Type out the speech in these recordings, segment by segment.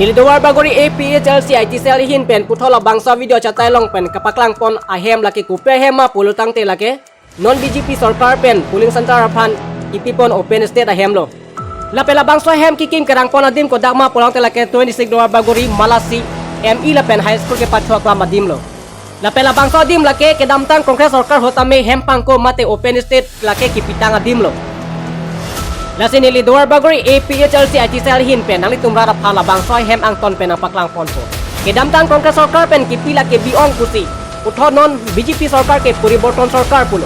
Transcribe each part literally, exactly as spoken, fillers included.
Neli Duarbagori A P H L C I T cell ahin pen puthot labangso video achatai along pen kapaklang pon ahem lake kopi ahem ma pulo tangte lake non B J P sorkar pen polling center aphan kipi pon open stage ahem lo. Lapen labangso ahem kekim kerang pon adim kodak ma pulo tangte lake twenty-six Duarbagori Malasi M E lapen high school kepathu aklam adim lo. Lapen labangso adim lake kedamtang Congress sorkar ahut tame hem pangko mate open stage lake kipitang adim lo. Lasi neli Duarbagori A P H L C I T cell ahin pen nanglitum rat aphan labangso ahem angton pen nangpaklang ponpo. Kedamtang Congress sorkar pen kipi lake bi-ong pusi, puthot non B J P sorkar ke poriborton sorkar pulo.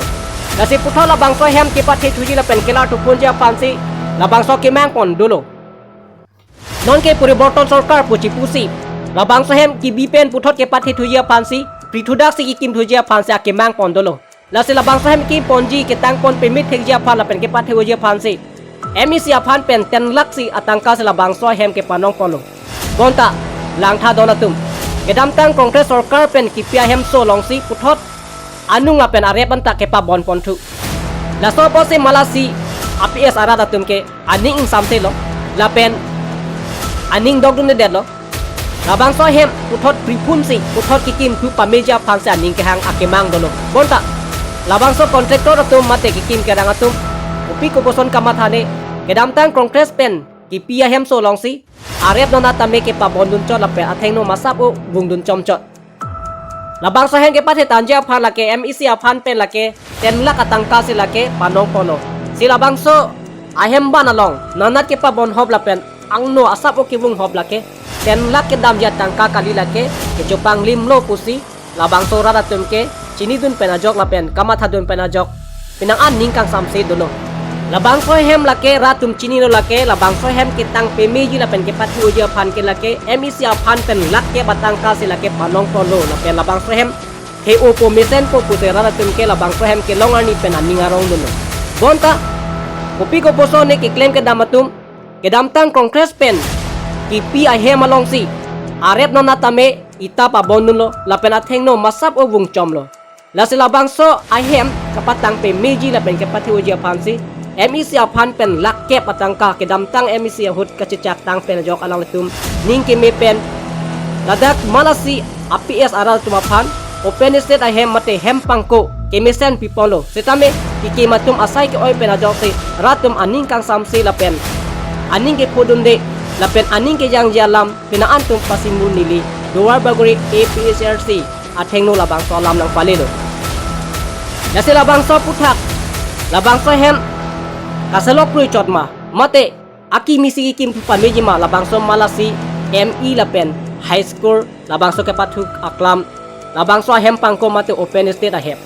Lasi puthot labangso ahem kepathe thuji lapen kelar thuphunji aphansi labangso kemang pon dolo. Non ke poriborton sorkar pu chipusi, labangso ahem kebi pen puthot kepathe thuji aphansi, prithudak si kekim thuji aphansi akemang pon dolo. Lasi labangso ahem kekim ponji ketang pon pemit thekji aphan lapen kepathe thuji aphansi M E C aphan pen ten lakh si atangka si labangso ahem kepanong ponlo. Bonta langtha don atum, kedamtang Congress sorkar pen kipi ahemso alongsi puthot anung lapen arep anta kepabon ponthu. Laso apotsi Malasi A P S arat atum ke aning ingsamse lo, lapen aning dokdundedet lo. Labangso ahem puthot priphunsi puthot kekimthu pameji aphansi aning kehang akemang dolo. Bonta labangso contractor atum mate kekim kerang atum kopi koposon kamathane, kedamtang Congress pen kipi ahemso alongsi arep nona tame kepabon dunchot lapen athengno masap o vung dun chomchot. Labangso ahem kepathe tangji aphan lake M E C aphan pen lake ten lakh atangka si lake panong ponlo. Si labangso ahem ban along nanat kepabon hop lapen angno asap o kevung hop lake ten lakh kedamji atangka kali lake kechopanglim lo pusi labangso rat atum ke chinidun pen ajok lapen kamathadun pen ajok penang an ning kangsamse dolo. Labangso ahem lake rat atum chinilo lake labangso ahem ketang pemeji lapen kepathu thuji aphan ke lake M E C aphan pen lakh kep atangka si lake panong ponlo lapen labangso ahem the-opo mesenpo pusi rat atum ke labangso ahem kelong arni pen aning arong dunlo. Bonta kopi koposon ne keklem kedam atum, kedamtang Congress pen kipi ahem alongsi arep nona tame ita pabon dunlo lapen athengno masap o vung chomlo. Lasi labangso ahem kepatang pemeji lapen kepathe thuji aphansi M E C aphan pen lakh kep atangka kedamtang M E C ahut kachechak tang pen ajok alanglitum ning keme pen ladak Malasi A P S arat atum aphan open stage ahem mate hem pangko kemesen piponlo. Setame kekim atum asai ke-oi pen ajoksi rat atum aning kangsamse lapen aning kephodunde lapen aning kejangje alam penang an atum pasimul neli Duarbagori A P H L C athengno labangso alam nangpalelo. Lasi labangso aputhak labangso ahem kaselok prui chot ma mate akimi si kekimthu pameji ma labangso Malasi M E lapen high school labangso kepathu aklam labangso ahem pangko mate open stage ahem.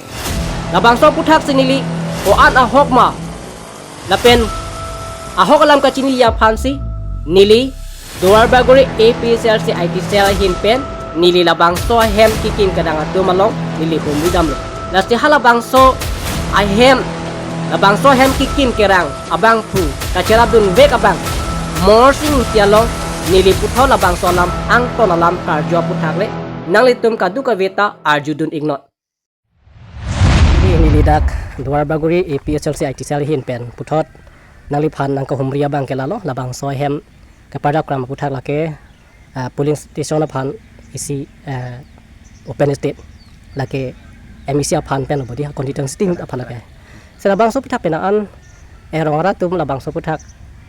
Labangso aputhak si neli ko-an ahok ma lapen ahok alam kachiniji aphansi neli Duarbagori A P H L C I T cell ahin pen neli labangso ahem kekim kedam atum along neli humri damlo. Lasi halabangso ahem, labangso ahem kekim kerang abangphu kacherap dunvek abang Morsing Ingti along neli puthot labangso alam angton alam karju aputhak le nanglitum kadokave ta arjudun iknot. Neli dak Duarbagori A P H L C I T cell ahin pen puthot nangliphan nangkahumri abang ke lalo, labangso ahem kepardap kram aputhak lake, ah, polling station aphan isi, ah, open stage lake M E C aphan pen obodi constituency aphan lake. Si labangso aputhak penang an, eh, rong arat atum labangso aputhak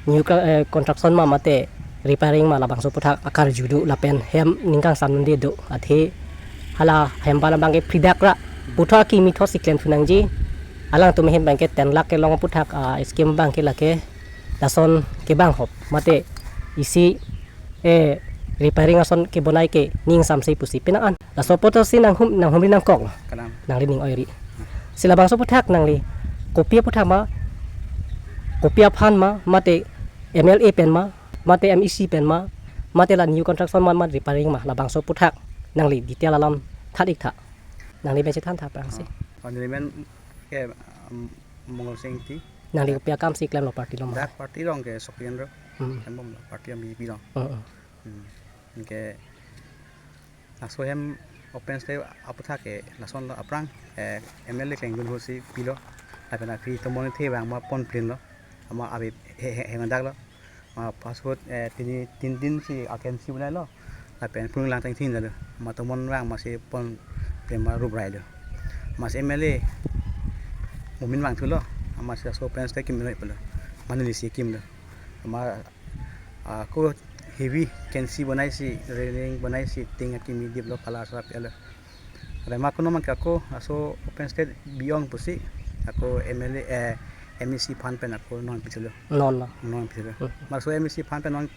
new co-, eh, construction ma mate repairing ma labangso aputhak akarju do lapen hem ning kangsam dunde do. Athe hala hem abang abang ke phridak ra puthot akimi thot si klemthu nangji. Alangtum ahin abang ke ten lakh kelong aputhak, ah, scheme abang ke lake lason kevang hop mate isi, eh, repairing ason kebonai ke ning samse pusi penang an. Laso apotrosi nanghum, nanghumri nangkok lo. Kalang. Nangli ning oiri. Si labangso aputhak nangli kopi aputhak ma, kopi aphan ma, mate M L A pen ma, mate M E C pen ma, mate la new construction ma, mate repairing ma, labangso aputhak nangli detail alam than ik tha. Nangli pen chethan tha prangsi. Oh, neli men ke, um, Mongol Sing Ingti. Nangli kopi akam si klemlo party along ma? Dak party along ke Sokien ro. Hmm. Kembom lo party along B J P along. Hmm, hmm. Hmm. Ke laso ahem open stage aputhak ke lason lo aphrang, eh, M L A klengdun ahut si pilo. Lapen aphi tomon the abang ma pon plin lo. Ama abi he, he, he ngadak lo. Ah, passport, eh, pini tin din si agency bonailo. Lapen pung lang tang tin dalo. Matomon rang masi pon pema rubrai lo. Masi M L A Momin vangthulo. Masi laso open stage kim noi pulo. Mane lisi kimlo. Ma, ah, ako heavy kensi bonaisi, railing bonaisi, ting akimi diplo, kala asap yalo. Rema kuno mang ke ako laso open stage bi-ong pusi ako M L A, eh, M A C aphan pen ako non pithulo. Non lo. Non pithulo. Hmm. Laso M A C aphan pen non,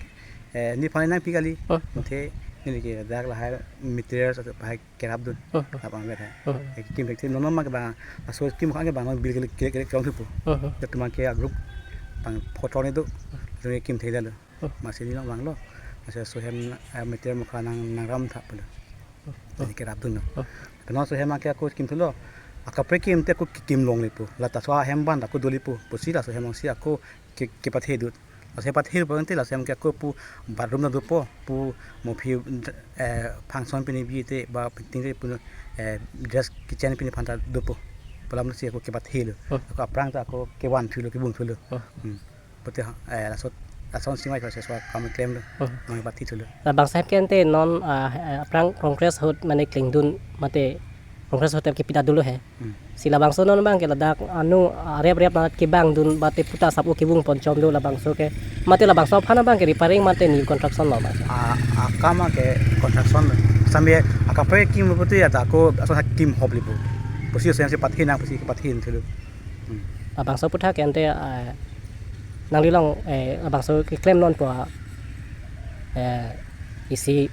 eh, nephan nangpi kali. Hmm. Te neli ke dak lahai materials atau pahai kerapdun. Hmm. Lapang vet hai. Hmm. Eh, kim bek tim non mang ke bang, laso kim kang ke bang non bill ke ke ke kong thupo. Hmm. Dak mang ke a group bang photo ne do. Jong kim thai dalo. Hmm. Masi neli long vanglo. Masi laso hem, eh, material mukha nang nangram thap pulo. Hmm. Neli kerapdunlo. Hmm. Penang laso hem ke ako kimthulo. Akaprek kim te ako ki-, kimlongle pu. La ta laso hem ban ako doli pu. Pusi laso hem si ako ke, kepathe dut. Laso pathe pu te laso hem ke ako pu bathroom ta dopo. Pu mo phi, eh, function pini bi te ba painting te pu, eh, dress kitchen pini aphan ta dopo. Pu alamsi ako kepathelo. Hmm. Ako aphrang ta ako kevan thulo, kebung thulo. Hmm. Hmm. Pute, eh, laso, laso singwai ko seswa kam klemlo. Hmm. Nang pathi thulo. Labangso hem ke ante non, ah, eh, aphrang Congress ahut mane klengdun mate Congress ahut hem kepida dolo he. Hmm. Si labangso non bang ke ladak anu, ah, rep rep nat kebangdun mate puta asap o kebung ponchom do labangso ke. Mate labangso aphan bang ke repairing mate new construction lo bang. Ah, akam ke construction. Sambil akaprek kim pute ya ta ako laso ha kim hop lipo. Pusi laso hem si pathe nang pusi pathe thulo. Hmm. Labangso aputhak ke ante, eh, nangli long, eh, labangso keklem non pu, eh, isi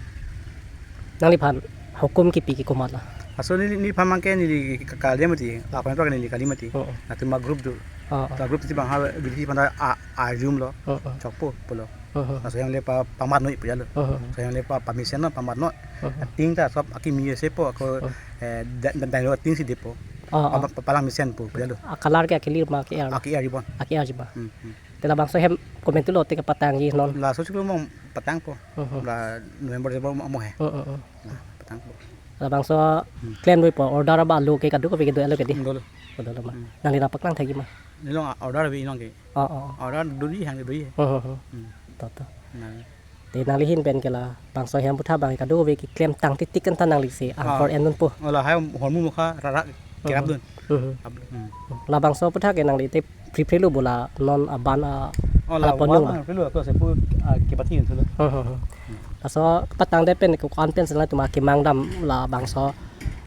nangliphan hukum kipi ke komat lo. Laso neli, neliphan mang ke neli ka-, kali mati, lapen tok neli kali mati. Oh, oh. Latum ma group do. Oh, oh. Ta group si bang ha, group si panda a, a room lo. Oh, oh. Chokpo pulo. Oh, oh. Laso hem le pa, pamat noi pu yalo. Oh, oh. Laso hem le pa, pamesen non pamat noi. Oh, oh. Ting ta asap akimi ase po ako, oh, eh, da, da, da, ting si depo. Oh, oh. Pa, pa, palang mesen pu yalo. A color ke akilir ma ke-er lo. Aki-er ribon. Aki-er ji ma. Hmm, hmm. Te labangso hem komentu lo te kepatangji non. Laso chiklo mo patangpo. Mhm. La November December mo, mo he. Mhm, mhm. La patangpo. Labangso, hmm, klem doipo order ba lo ke kadokave kedo alo ke di. Hmm, dolo. Dolo ma. Hmm. Nangli nangpaklang thekji ma. Neli long order ave inong ke. Oh, oh. Order dodi hang dodi. Mhm, mhm. Hmm. To, to. Nang. Te nangli ahin pen ke labangso hem aputhak bang kadokave keklem tang titik kan ta nangli si, ah, angkor endunpo. Oh, lahai hormu mukha rara kerapdun. Mhm. Kerapdun. Hmm. Labangso aputhak ke nangli te prepare lo bo la non aban a, oh, la ala ponung aban ba. Prepare lo ako sepu, ah, kepathin thulo. Hmm, hmm, hmm. Hmm. Laso patangdet pen ko-an pen sila tuma kemang dam labangso,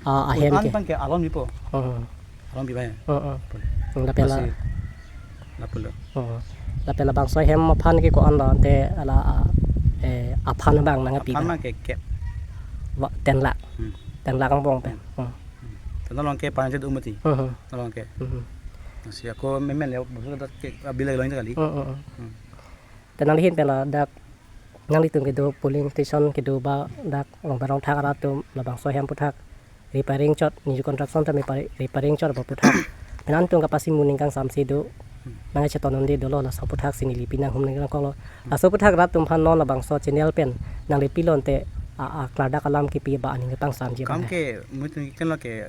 ah, ahem ke. Ko-an pen ke alon bipo. Hmm, hmm. Alon bipo ya. Hmm, hmm. Lapen la. Masi. Lapulo. Hmm. Lapen labangso ahem aphan ke ko-an lo ante ala, eh, aphan bang nangpi. Aphan bang ke kep. Wa, ten lakh. Hmm. Ten lakh angbong pen. Hmm. Hmm. Hmm. Te non along ke panjat umati. Hmm, hmm. Non along ke. Hmm. Masi ako memen le, busu dak ke, ah, bilai long kali. Hmm, hmm, hmm. Hmm. Te nangli ahin pen ladak nanglitum kedo polling station kedo ba dak Rongbarong thak arat atum labangso ahem aputhak repairing chot, new construction ta repairing, repairing chot ba aputhak. Penang atum kapasimu ning kangsamse do. Hmm. Nangcheton unde dolo laso aputhak si neli pi nanghum ning kangkong lo. Hmm. Laso aputhak rat atum aphan non labangso channel pen nangli pilo ante a, a klardak alam kipi ba aning kepangsamji ba. Kam ke muitum ken lo ke,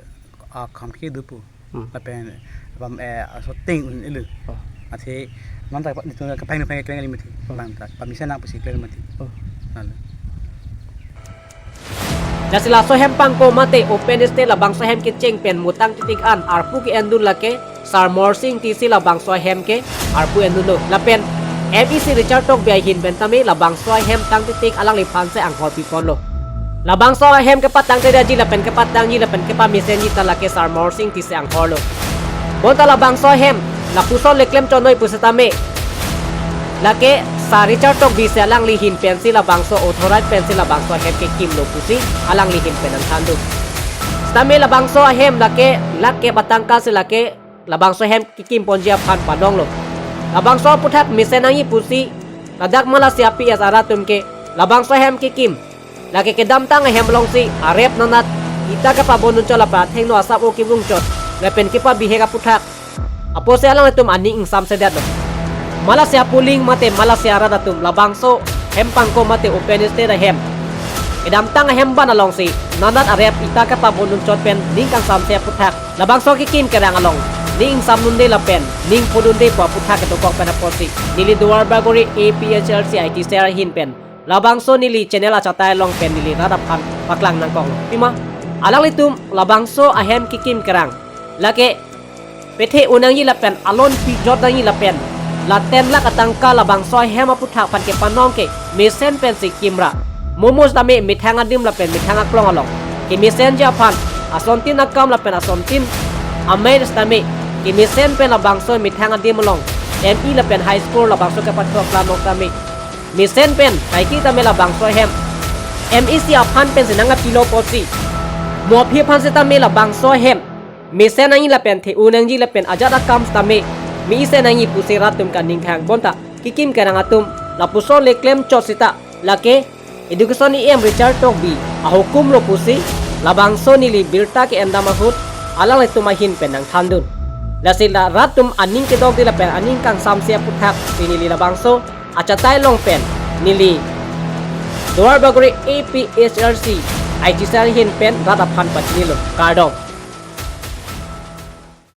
ah, kam ke dopo. Hmm. Lapen abang, eh, aso ting un ilu. Oh. Athe non ta nitum kapang kapang kleng alimati. Oh. Bang ta pamesen nang pusi kleng mati. Oh. Lalu. Lasi laso ahem pangko mate open stage labangso ahem kecheng pen mutang titik an arpu ke-endun lake Sar Morsing Tisi labangso ahem ke arpu endunlo. Lapen M A C Richard Tokbi ahin pen tame labangso ahem tang titik alangliphan si anghor piponlo. Labangso ahem kepatangtedetji lapen kepatangji lapen kepamesenji ta lake Sar Morsing Tisi anghor lo. Bonta labangso ahem lapuson le klem chot noi pusitame lake Sar Richard Tokbi si alangli ahin pensi labangso authority pensi labangso ahem kekimlo pusi alangli ahin pen nangthan do. Sitame labangso ahem lake lakh kep atangka si lake labangso ahem kekim ponji aphan padonglo. Labangso aputhak mesen nangji pusi ladak Malasi a P S arat atum ke labangso ahem kekim lake kedamtang ahem alongsi arep nanat ita kepabondun chot lapen athengno asap o kevung chot lapen kepabihek aputhak apotsi alanglitum aning ingsamsedetlo. Malasi apuling mate Malasi arat atum labangso ahem pangko mate open stage ahem kedamtang ahem ban alongsi nanat arep ita kepabondun chot pen ning kangsamse aputhak labangso kekim kerang along ning ingsamdunde lapen ning phodunde pu aputhak kedokok pen apotsi neli Duarbagori A P H L C I T cell ahin pen labangso neli channel achatai along pen neli rat aphan paklang nangkok. Pima alanglitum labangso ahem kekim kerang lake pethe un nangji lapen alon pijot nangji lapen la ten lakh atangka labangso ahem aputhak aphan kepanon ke mesen pensi kimra. Momo sitame methang adim lapen methang aklong along kemesenji aphan asontin akam lapen asontin amei sitame kemesen pen labangso methang adim along M E lapen high school labangso kepathok lamok tame mesen pen kaike tame labangso ahem M E C aphan pensi nangkapilo apotsi mo aphi aphan sitame labangso ahem mesen nangji lapen the-un nangji lapen ajat akam sitame me-isen nangji pusi rat atum kaningthang. Bonta kekim kerang atum lapuson le klemchot sita lake Education E M Richard Tokbi ahukum lo pusi labangso neli birta ke-endam ahut alanglitum ahin pen nangthandun. Lasi la rat atum aning kedokde lapen aning kangsamse aputhak si neli labangso achatai along pen neli Duarbagori A P H L C I T cell ahin pen rat aphan pachinilo. Kardom.